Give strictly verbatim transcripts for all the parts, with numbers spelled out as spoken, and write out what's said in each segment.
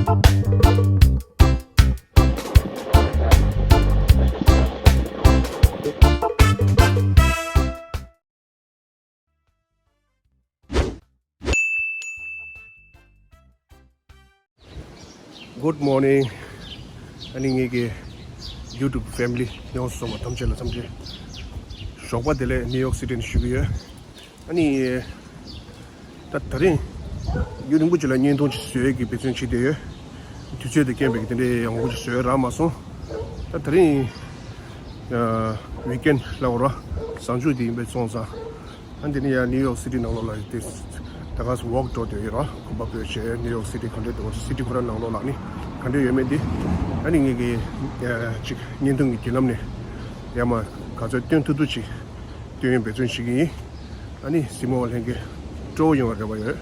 Good morning. ཨ་ནི་ངེད་ཀྱི་YouTube family ཡོངས་སུ་སོང་བ་ཐམས་ཅད་ལ་འཚམས་འདྲི། ཞོགས་པ་བདེ་ལེགས། ནིའུ་ཡོག་སི་ཊི་ནས་ཞུ་གི་ཡོད། ཨ་ནི་ད་དེ་རིང་ཡུན་རིང་པོ་ཅིག་ལ་བརྙན་ཐུང་ཅིག་བཟོ་ཡས་ཀྱི་འབད་བརྩོན་བྱེད་བསྡད་ཡོད། དུས་ཚོད་དང་རྐྱེན་པས་དེ་འདྲའི་ཡག་པོ་ཅིག་བཟོ་ཡས་རག་མ་སོང་། ད་དེ་རིང་ཝིག་ཨེན་ཌི་ལབ་དགོས་རེད་བ། གཟའ་མཇུག་དེ་ཡིན་པ་སོང་ཙང་། ཨ་འདི་ནི་ཡང་ནིའུ་ཡོག་སི་ཊི་ནང་ལོགས་ལ་དེ་ད་ག་སེ་ཝོག་འགྲོ་བསྡད་ཡོད་རེད་བ། གོམ་པ་སྤོས་བྱས་ནིའུ་ཡོག་སི་ཊི་ག་འདྲ་འདུག་སི་ཊི་ཁོ་རང་ནང་ལོགས་ལ་ནི་ག་འདྲ་ཡོད་མེད་འདི། ཨ་ནི་ངེད་ཀྱི་ཅིག་བརྙན་ཐུང་གི་བརྒྱུད་ལམ་ནས་ཡར་མར་ག་ཚོད་སྟོན་ཐུབ་ཐུབ་ཅིག་སྟོན་ཡས་འབད་བརྩོན་བྱེད་ཀྱི་ཡིན། ཨ་ནི་གཟིགས་མོ་བ་ལྷན་རྒྱས་སྤྲོ་བོ་ཡོང་བའི་རེ་བ་ཡོད།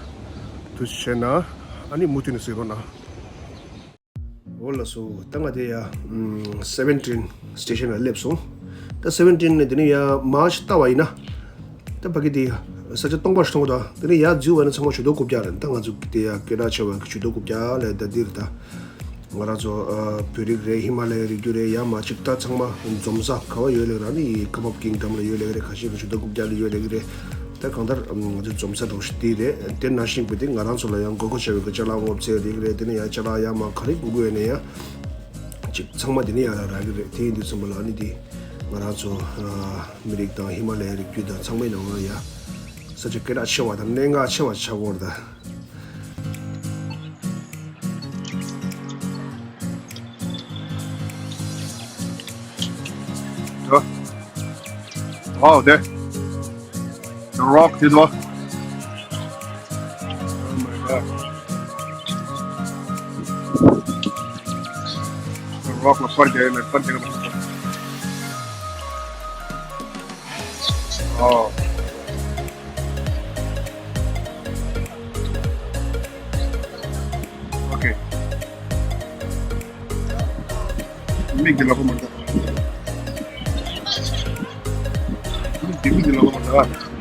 ཐུགས་རྗེ་ཆེ་གནང་། ཨ་ནི་མུ་མཐུད་ནས་གཟིགས་རོགས་གནང་། འོ་ལགས་སོ། ད་ང་དེ་ཡ་སེ་བེན་ཊིན་སི་ཊེ་ཤན་ལ་སླེབས་སོང་། ད་སེ་བེན་ཊིན་ནས་དེ་ནས་ཡ་མར་ཆི་ལྟ་བ་ཡིན་ན། ད་ཕ་གི་དེ་ས་ཆ་སྟོང་པ་ཞིག་མཐོང་གི་འདུག་དེ་ནས་ཡར་འཛུལ་བ་ན་ཚང་མ་ཇུས་གཏོགས་རྐུབ་བཀྱག་རེད། ད་ང་ཚོ་དེ་ཡ་སྐད་གྲགས་ཆེ་བ་གི་ཇུས་གཏོགས་རྐུབ་བཀྱག་ལས་ད་འདིར་ད། ང་རང་ཚོ་ཨ་བོད་རིགས་རེད། ཧི་མ་ལ་ཡའི་རི་རྒྱུད་རེད། ཡར་མར་ཅིག་ད་ཚང་མ་འཛོམས་ས་ག་བ་ཡོད་ལེགས་རང་ནི་ཀ་བབ་ཀིང་ཌམ་ལ་ཡོད་ལེགས་རེད། ཁ་ཤས་ཀྱི་ཇུས་གཏོགས་རྐུབ་བཀྱག་ལ་ཡོད་ལེགས་རེད། ད་གང་ལྟར་ང་ཚོ་འཛོམས་ས་འདྲ་བོ་ཞིག་དེ་རེད། དེ་ནང་བཞིན་པའི་དེ་ང་རང་ཚོ་ལ་ཡང་དགོས་མཁོ་ཆེ་བའི་གི་ཅ་ལག་སྔོ་ཚལ་རིགས་རེད། དེ་ནས་ཡང་ཅ་ལག་ཡར་མར་ག་རེ་དགོས་ཀྱི་ཡོད་ན་ཡང་ཅིག་ཚང་མ་དེ་ནས་ཡར་ལ་རག་གི་རེད། དེ་ཡིན་དུས་ཙམ་པ་ལ་ནི་དེ་ང་རང་ཚོ་ཨ་མི་རིགས་དང་ཧི་མ་ལ་ཡའི་རི་རྒྱུད་དང་ཚང་མའི་ནང་ལ་ཡ་ས་ཆ་སྐད་གྲགས་ཆེ་བ་དང་གནད་འགག་ཆེ་བ་ཆགས་ཀྱི་ཡོད་རེད་ད། Wow, there. The rock, this one. Oh my God. The rock, the front, the front. Oh. Okay. མིག་གི་ལོག་མ་འདུག་མིག་གི་མིག་གི་ལོག་མ་འདུག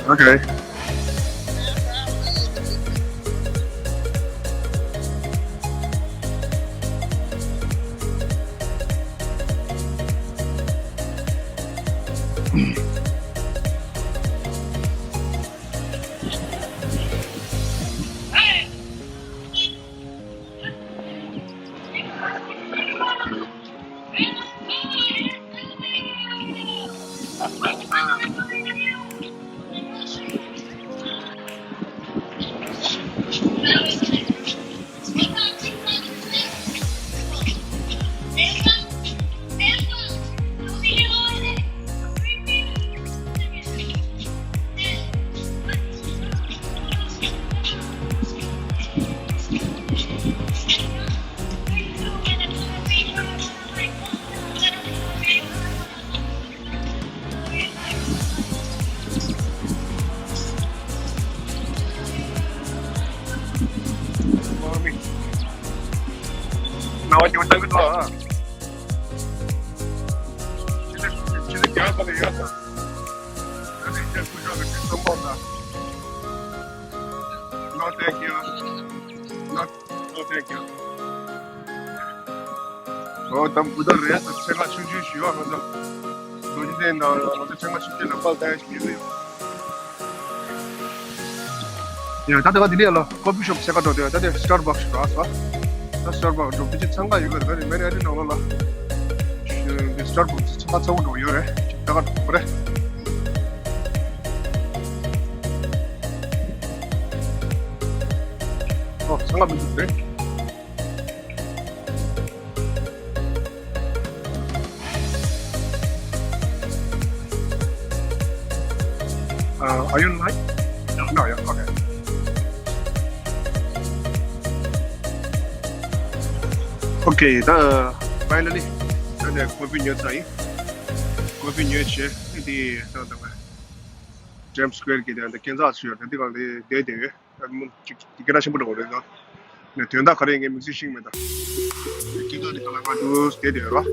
Okay. ནང་བ་ཉུང་ཙམ་གྱི་ཐོག་ཨ། ཕྱི་ལ་ཕྱི་ལ་རྒྱག་པ་ལ་ཡོད་ས། ད་ནི་རྒྱག་སྐུ་ཞབས་ཀྱི་ཁྲིད་སྟོན་པོ་ད། No, thank you. No, no, thank you. ཨོ་དམ་བུ་ད་རེད་ད། ཚེ་ཁ་ཆུང་ཆུང་ཞུ་བ་ང་ཚོ། ལོ་རྒྱུས་ལྡན་ད་ང་ཚོ་ཚེ་ཁ་ཆུང་ཆུང་ལ་དཔལ་ལྡན་ཞིག་ཡིན་ལེ། ཡ་ད་ལྟ་ག་འདི་ནས་ལ་ཀོ་ཕི་ཤོབ་ཚེ་ཁ་འགྲོ་དེ་ད་དེ་སི་ཊར་བག་སི་རག་སོ། ད་སི་ཊར་བག་སི་འགྲོ་དེ་ཅི་འཚང་ཁ་ཡོད་གི་ད་དེ་མེ་རི་ཨ་རི་ནང་ལོགས་ལ། དེ་སི་ཊར་བག་སི་ཚང་ཁ་ཚ་བོ་འགྲོ་ཡོད་རེད། ཅིག་ད་ག་འགྲོ་གི་རེད། ཨོ་འཚང་ཁ་མི་འདུག་རེད། Uh, are you online? No, yeah, okay. Okay, ད་finally ད་ནས་ཀོ་ཕི་ཉོས་ཚར་ཡིན། ཀོ་ཕི་ཉོས་བྱས་དེ་ད་ད་ང་Times Square གི་དེ་ད་ཁྱེད་ཚོ་ཚུར་ཡོད་དེ་འདི་གང་དེ་བསྡད་དེ་ཡོད། ཨ་མོ་ཅིག་ཅིག་སྐད་གྲགས་ཆེན་པོ་འགྲོ་གི་རེད་ཟེར། ནས་དོན་དག་ག་རེ་ངས་མིག་ཟིན་ཤེས་མེད་ད། སྐྱིད་སྡུག་འདི་ག་ལ་ག་འདུག་བལྟས་དེ་ཡོད་ར།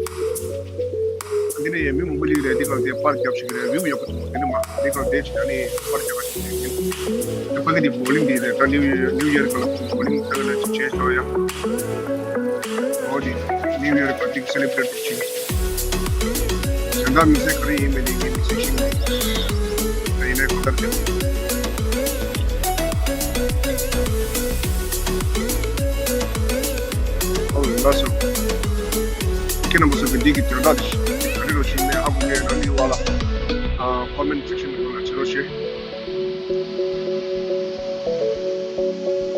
འདི་ནས་མི་མང་པོ་སླེབས་རེད། འདི་ག་དེ་པར་རྒྱབ་ཞིག་རེད། བིའུ་ཡག་པོ་འདུག་འདི་ནས་མ་འདི་ག་དེ་ཅིག་ཨ་ནི་པར་རྒྱབ་པ་ཞིག་རེད། ད་ཕ་གི་དེ་བོ་ལིང་འདི་རེད། ད་ནིའུ་ཡར་ནིའུ་ཡར་ག་ལ་བོ་ལིང་ད་ག་ལ་ཅིག་ཅེན་ཇི་འགྲོ་ཡ། ཨོ་དེ་ནིའུ་ཡར་ག་ཅིག་སེ་ལེབ་རེཊ་བྱེད། གཞན་དག་དམིགས་བསལ་ག་རེ་ཡིན་མིན་ནི་ངས་མི་ཤེས་ཤིང་། ད་ཡིན་ནའི་གོ་བརྡ་རྒྱབ། ཨོ་ལགས་སོ། ཁྱེད་རྣམ་པ་ཚོ་གི་འདི་གི་དོན་དག་དེ་ག་རེ་རོ་ཞིག་ནས་ཧ་གོ་ངེས་རང་གི་བ་ལ་ཀོ་མེན་སེག་ཤན་ནང་ལ་བྱེད་རོགས་བྱེད།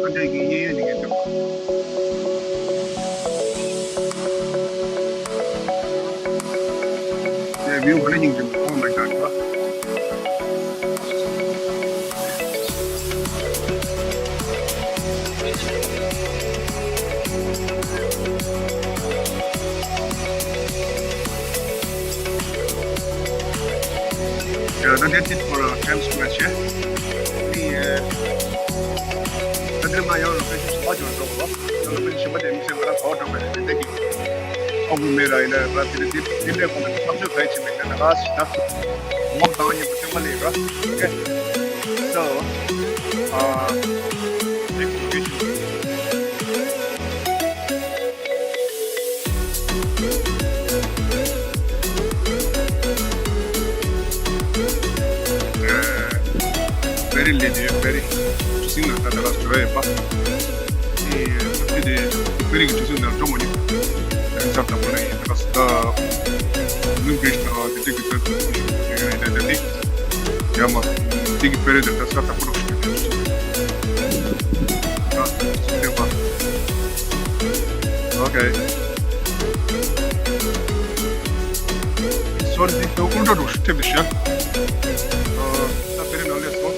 ཨ་འདྲས་ཀྱི་གཡས་གཡོན་ནས་ངས་འདུག་ཡ་བིའུ་ག་ལ་སྙིང་རྗེ་མོ། Oh my God. Yeah, that's it for uh, Times Square. ནི་ད་དེ་མ་ཡང་རོ་ཕེ་ཤོན་ཞིག་འཇོག་རོགས། ད་རོ་ཕེ་ཤོན་ཞིག་མ་དེ་མི་སེམས་ཁ་ཐོག་འགྲོ་བའི་དེ་དེ་གི་ཨོ་བུ་མེ་ར་ཡིན་ན་ར་དེ་དེ་དེ་འདྲའི་ཁོང་གི་ཐབས་ཤོད་ག་ཡི་ཆེ་མེད་ན་ང་ཞིག་ད་ངོམ་དང་ཉིན་པོ་ཐེངས་མ་ལས་ར། Okay. So, uh, next location. Very late, very. ཇོ་སིང་ལ་ད་ད་ལ་འགྲོ་ཡ་ཡོད་པ། ཨེ་ད་དེ་ཕེ་རི་གི་ཇོ་སིང་ལ་འགྲོ་མ་ཉོ། ཡང་ཚར་དང་པོ་ན་ཡིན་ད་ད་ལུང་བེ་ཤི་ན་དེ་དེ་གི་ཚར་དུ་ཡོད་ཡོད་ཡོད་ཡོད། ཡ་མ་དེ་གི་ཕེ་རི་དེ་ད་ཚར་དང་པོ་འགྲོ་ཤི་ཡོད་ཡོད། ད་སུ་ཕེ་པ། Okay. Sorry, this is Okulda Road, Tibisha. Uh, the very knowledge one.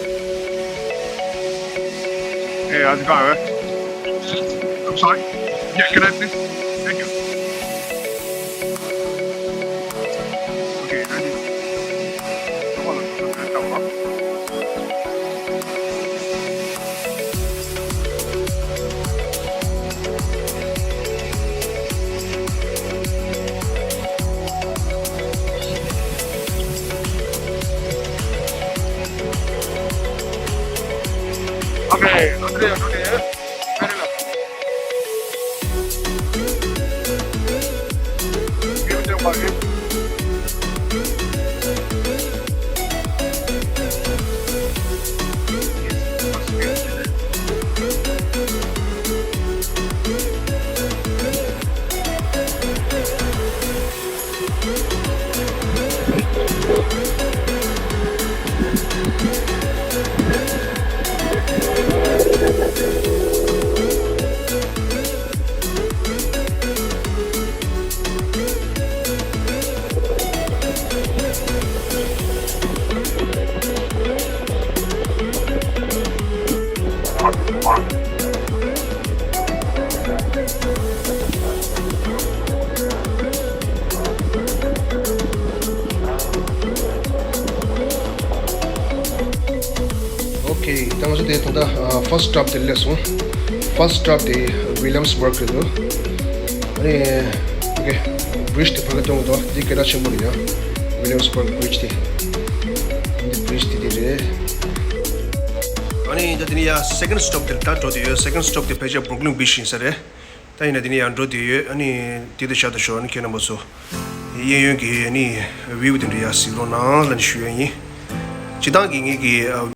Hey, how's it going? I'm sorry. Yeah, can I please? Thank you. Okay, ready. Come on, let's go. Okay, Andrea, Andrea, very well. Okay, ད་ང་ཚོ་དེ་ད་ལྟ་first stop དེ་སླེབས་སོང་། First stop དེ་Williamsburg རེད་འདུག་ཨ་ནི་okay, bridge དེ་ཕ་གི་སྟོན་གི་འདུག་འདི་སྐད་གྲགས་ཆེན་པོ་རེད་ཡ། Williamsburg bridge དེ། འདི་bridge དེ་དེ་རེད། ཨ་ནི་ད་དེ་ནས་ཡ་second stop དེར་ད་འགྲོ་དུས་ཡོད། Second stop དེ་ཕལ་ཆེར་Brooklyn Beach ཡིན་ས་རེད། ད་ཡིན་ན་དེ་ནས་ཡང་འགྲོ་དུས་ཡོད། ཨ་ནི་དེ་དུ་བཞག་ཏུ་ཤོག་ཨ་ནི་ཁྱེད་རྣམ་པ་ཚོ་གཡས་གཡོན་གྱི་ཨ་ནི་view དེ་འདྲ་ཡ་གཟིགས་རོགས་གནང་ལབ་ནས་ཞུ་ཡ་ཡིན། སྤྱིར་བཏང་གི་ངེད་ཀྱི་ཨ།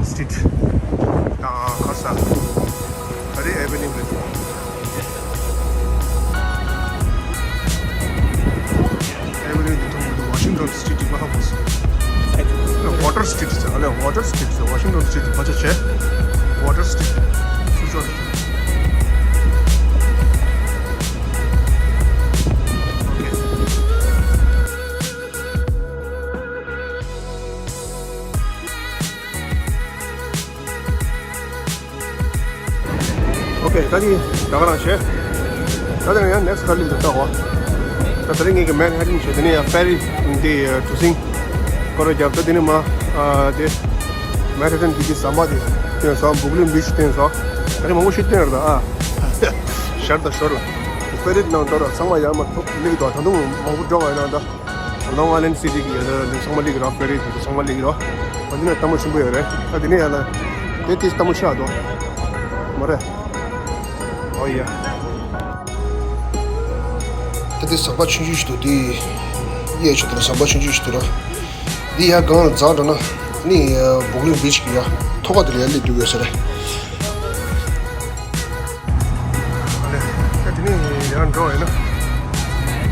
Street དང་ཁར་ས་ག་རེ་Avenue རེད། Avenue དེ་མཐོང་གི་འདུག Washington Street དེ་མ་ཧ་གོ་སོང་། Water Street ཟེར་ཨ་ལེ། Water Street ཟེར། Washington Street དེ་ཕལ་ཆེར་བྱས། Water Street ཚུར་ཕྱོགས་རེད། Okay. Okay, ད་ནི་ད་ག་རང་བྱས། ད་དེ་ནས་ཡང་next ག་ལ་འདུག་ལྟ་གོ། ད་དེ་རིང་ངེད་ཀྱི་Manhattan བྱས། དེ་ནས་ཡང་ferry འདི་གྲུ་གཟིངས་སྐོར་ར་བརྒྱབ། ད་དེ་ནས་མ་ཨ་དེ་Manhattan གི་དེ་ཟམ་པ་དེ་བསྟན་སོང་། Brooklyn Bridge བསྟན་སོང་། ད་རིང་མང་པོ་ཞིག་བསྟན་རེད་ད། ཨ་ཤར་ད་ཤོར་ལ་ferry ནང་འགྲོ་ར་ཚང་མ་ཡར་མར་ཐུག་སླེབས་ཀྱི་འདུག་ད་དུང་མང་པོ་འགྲོ་བ་ཡིན་ན་ད། Long Island City གི་ཡ་ད་ཚང་མ་སླེབས་ཀྱི་རེད། Ferry དེ་ཚོ་ཚང་མ་སླེབས་ཀྱི་རེད། ཨ་འདི་ནས་ལྟད་མོ་ཆེན་པོ་ཡོད་རེད། ཨ་འདི་ནས་ཡ་ལ་དེ་དེ་ལྟད་མོ་ཆེ་བ་འདུག་མ་རེད། Oh yeah. ད་དེ་ཟམ་པ་ཆུང་ཆུང་ཞིག་འདུག་དེ་གཡས་ཕྱོགས་དེ་ལ་ཟམ་པ་ཆུང་ཆུང་ཞིག་འདུག་ར། འདི་ཡར་སྒང་ལ་འཛེགས་འགྲོ་ན་ནི་Brooklyn Bridge གི་ཡ་ཐོག་ཁ་དེ་ལ་ཡར་སླེབས་འགྲོ་གི་ཡོད་ས་རེད། ཨ་ལས། ད་དེ་ནས་ཡར་འགྲོ་བ་ཡིན་ན།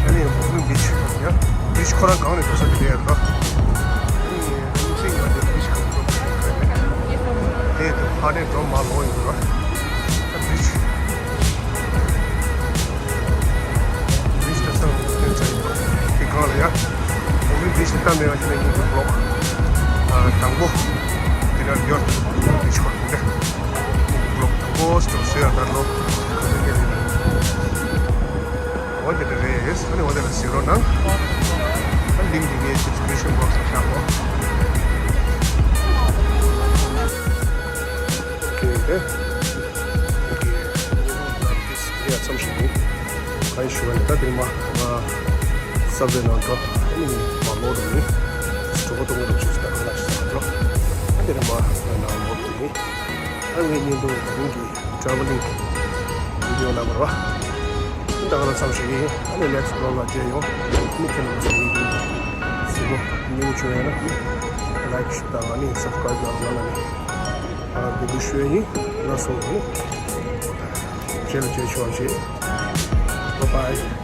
ཨ་ནི་Brooklyn Bridge ཡ། Bridge ཁོ་རང་སྒང་ནས་འགྲོ་ས་དེ་རེད་ཡ་ད། ཨ་ནི་སློབ་ཆེན་ཡོད་དེ་Bridge གང་འགྲོ་དེ་དེ་ཕ་ནས་འགྲོ་མ་ལོག་ཡོད་ར། ད་Bridge Bridge ད་ས་དེ་ཚ་ཡིན་པ། དེ་སྒང་ལ་ཡ། Brooklyn Bridge ད་མེད་པ་ཞིག་ན་ཡིན་གྱི་block དང་པོ་དེ་ག་ཡོད། Bridge ཁོ་རང་དེ། Block དང་པོ་སྐྱོད་སྲོལ་ཡང་ད་ལོ་ག་ཚོད་ཉེ་རེད། འོ་དེ་འདྲ་རེད། ཨ་ནི་འོ་དེ་ལ་གཟིགས་རོགས་གནང་། ཨ་link འདི་ངའི་description box ལ་བཞག་གོ། Okay དེ། Okay ཡ་མཚམས་ཤིག་ཡིན། གང་ཞུ་བ་ནི་ད་དེ་མ་Subway ནང་འགྲོ། ཨ་ནི་མ་ལོག་འགྲོ་ནི། གྲོགས་པོ་གཏོང་འགྲོ་ཆུ་ཚོད་ད་ག་ལ་ཞིག་འགྲོ། ཨ་དེ་མ་ནང་ལོག་འགྲོ་ནི། ཨ་ངའི་བརྙན་ཐུང་ད་རིང་གི་traveling video ནང་མ་རེད་བ། ད་ག་རང་མཚམས་ཤིག་ཡིན། ཨ་ནི་next vlog ལ་མཇལ་ཡོང་། ཨ་ནི་ཁྱེད་རྣམ་པ་ཚོ་བརྙན་ཐུང་གཟིགས་པོ་སྙིང་པོ་བྱུང་ཡོད་ན་like ཞུ་དང་། ཨ་ནི་subscribe ལ་གནང་ན་ནི་ཨ་འབོད་སྐུལ་ཞུ་ཡ་ཡིན། ལགས་སོ། ཨ་ནི་རྗེས་ལ་མཇལ་ཆོག་ཅེས། Bye bye.